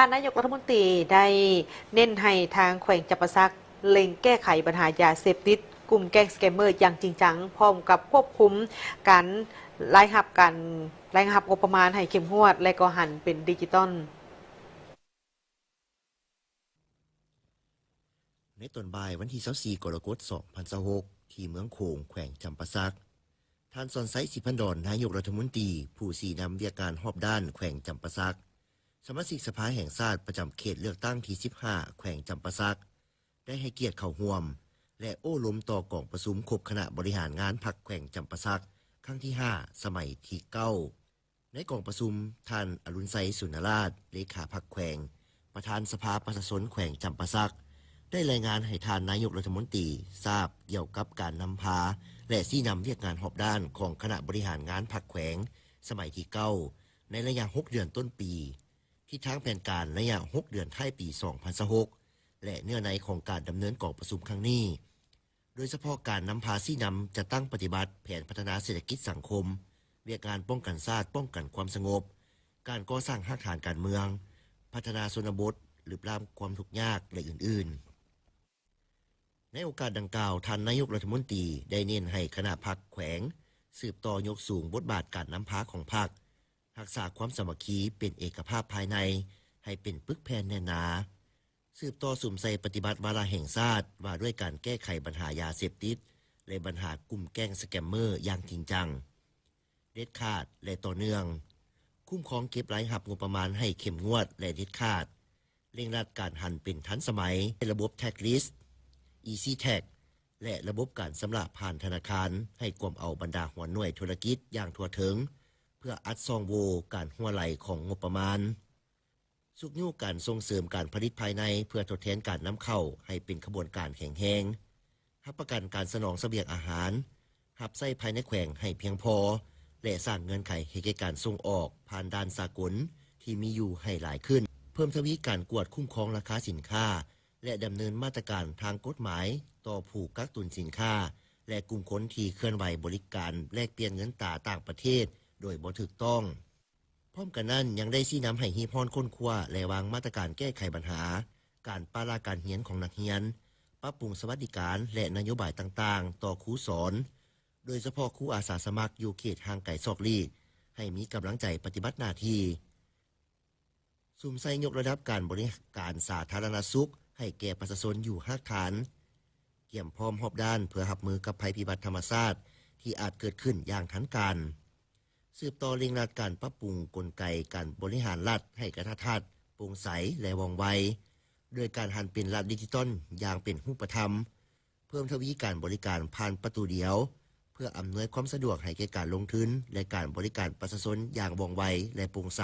ທ່ານນາຍົກລັດຖະມົນຕີໄດ້ເນັ້ນໃຫ້ທາງແຂວງຈຳປາສັກເລັ່ງແກ້ໄຂບັນຫາຢາເສບຕິດ, ກຸ່ມແກ້ງສະແກມເມີຢ່າງຈິງຈັງ, ພ້ອມກັບຄວບຄຸມການລາຍຮັບ, ການລາຍຮັບງົບປະມານໃຫ້ເຂັ້ມງວດ ແລະ ກໍຫັນເປັນດິຈິຕອນ. ໃນຕອນບ່າຍວັນທີຊາວສີ່ ກໍລະກົດ ສອງພັນຊາວຫົກ ທີ່ເມືອງໂຂງ ແຂວງຈຳປາສັກ, ທ່ານ ສອນໄຊ ສີພັນດອນ ນາຍົກລັດຖະມົນຕີ ຜູ້ຊີ້ນຳວຽກງານຮອບດ້ານແຂວງຈຳປາສັກ, ສະມາຊິກສະພາແຫ່ງຊາດປະຈຳເຂດເລືອກຕັ້ງທີສິບຫ້າ ແຂວງຈຳປາສັກ ໄດ້ໃຫ້ກຽດເຂົ້າຮ່ວມ ແລະ ໂອ້ລົມຕໍ່ກອງປະຊຸມຄົບຄະນະບໍລິຫານງານພັກແຂວງຈຳປາສັກ ຄັ້ງທີຫ້າ ສະໄໝທີເກົ້າ. ໃນກອງປະຊຸມ, ທ່ານ ອະລຸນໄຊ ສຸນນະລາດ ເລຂາພັກແຂວງ, ປະທານສະພາປະຊາຊົນແຂວງຈຳປາສັກ ໄດ້ລາຍງານໃຫ້ທ່ານນາຍົກລັດຖະມົນຕີຊາບກ່ຽວກັບການນຳພາ ແລະ ຊີ້ນຳວຽກງານຮອບດ້ານຂອງຄະນະບໍລິຫານງານພັກແຂວງສະໄໝທີເກົ້າ ໃນໄລຍະຫົກເດືອນຕົ້ນປີ, ທິດທາງແຜນການໄລຍະຫົກເດືອນທ້າຍປີສອງພັນຊາວຫົກ ແລະ ເນື້ອໃນຂອງການດຳເນີນກອງປະຊຸມຄັ້ງນີ້. ໂດຍສະເພາະການນຳພາຊີ້ນຳຈັດຕັ້ງປະຕິບັດແຜນພັດທະນາເສດຖະກິດສັງຄົມ, ວຽກງານປ້ອງກັນຊາດ, ປ້ອງກັນຄວາມສະຫງົບ, ການກໍ່ສ້າງຮາກຖານການເມືອງ, ພັດທະນາຊົນນະບົດ, ລຶບລ້າງຄວາມທຸກຍາກ ແລະ ອື່ນໆ. ໃນໂອກາດດັ່ງກ່າວ, ທ່ານນາຍົກລັດຖະມົນຕີໄດ້ເນັ້ນໃຫ້ຄະນະພັກແຂວງສືບຕໍ່ຍົກສູງບົດບາດການນຳພາຂອງພັກ, ຮັກສາຄວາມສາມັກຄີເປັນເອກະພາບພາຍໃນໃຫ້ເປັນປຶກແຜ່ນແໜ້ນໜາ, ສືບຕໍ່ສຸມໃສ່ປະຕິບັດວາລະແຫ່ງຊາດວ່າດ້ວຍການແກ້ໄຂບັນຫາຢາເສບຕິດ ແລະ ບັນຫາກຸ່ມແກ້ງສະແກມເມີຢ່າງຈິງຈັງ, ເດັດຂາດ ແລະ ຕໍ່ເນື່ອງ, ຄຸ້ມຄອງເກັບລາຍຮັບງົບປະມານໃຫ້ເຂັ້ມງວດ ແລະ ເດັດຂາດ, ເລັ່ງລັດການຫັນເປັນທັນສະໄໝໃນລະບົບ Tax List, Easy Tax ແລະ ລະບົບການຊຳລະຜ່ານທະນາຄານ ໃຫ້ກວມເອົາບັນດາຫົວໜ່ວຍທຸລະກິດຢ່າງທົ່ວເຖິງ ເພື່ອອັດຊ່ອງໂຫວ່ການຮົ່ວໄຫຼຂອງງົບປະມານ. ຊຸກຍູ້ການສົ່ງເສີມການຜະລິດພາຍໃນເພື່ອທົດແທນການນຳເຂົ້າໃຫ້ເປັນຂະບວນການແຂງແຮງ, ຮັບປະກັນການສະໜອງສະບຽງອາຫານຮັບໃຊ້ພາຍໃນແຂວງໃຫ້ພຽງພໍ ແລະ ສ້າງເງື່ອນໄຂໃຫ້ແກ່ການສົ່ງອອກຜ່ານດ່ານສາກົນທີ່ມີຢູ່ໃຫ້ຫຼາຍຂຶ້ນ, ເພີ່ມທະວີການກວດຄຸ້ມຄອງລາຄາສິນຄ້າ ແລະ ດຳເນີນມາດຕະການທາງກົດໝາຍຕໍ່ຜູ້ກັກຕຸນສິນຄ້າ ແລະ ກຸ່ມຄົນທີ່ເຄື່ອນໄຫວບໍລິການແລກປ່ຽນເງິນຕາຕ່າງປະເທດໂດຍບໍ່ຖືກຕ້ອງ. ພ້ອມກັນນັ້ນ ຍັງໄດ້ຊີ້ນຳໃຫ້ຮີບຮ້ອນຄົ້ນຄວ້າ ແລະ ວາງມາດຕະການແກ້ໄຂບັນຫາການປະລະການຮຽນຂອງນັກຮຽນ, ປັບປຸງສະຫວັດດີການ ແລະ ນະໂຍບາຍຕ່າງໆຕໍ່ຄູສອນ, ໂດຍສະເພາະຄູອາສາສະໝັກຢູ່ເຂດຫ່າງໄກສອກຫຼີກ ໃຫ້ມີກຳລັງໃຈປະຕິບັດໜ້າທີ່. ສຸມໃສ່ຍົກລະດັບການບໍລິການສາທາລະນະສຸກໃຫ້ແກ່ປະຊາຊົນຢູ່ຮາກຖານ, ກຽມພ້ອມຮອບດ້ານເພື່ອຮັບມືກັບໄພພິບັດທຳມະຊາດທີ່ອາດເກີດຂຶ້ນຢ່າງທັນການ. ສືບຕໍ່ເລັ່ງລັດການປັບປຸງກົນໄກການບໍລິຫານລັດໃຫ້ກະທັດຮັດ, ໂປ່ງໃສ ແລະ ວ່ອງໄວ, ໂດຍການຫັນເປັນລັດດິຈິຕອນຢ່າງເປັນຮູບປະທຳ, ເພີ່ມທະວີການບໍລິການຜ່ານປະຕູດຽວ ເພື່ອອຳນວຍຄວາມສະດວກໃຫ້ແກ່ການລົງທຶນ ແລະ ການບໍລິການປະຊາຊົນຢ່າງວ່ອງໄວ ແລະ ໂປ່ງໃສ.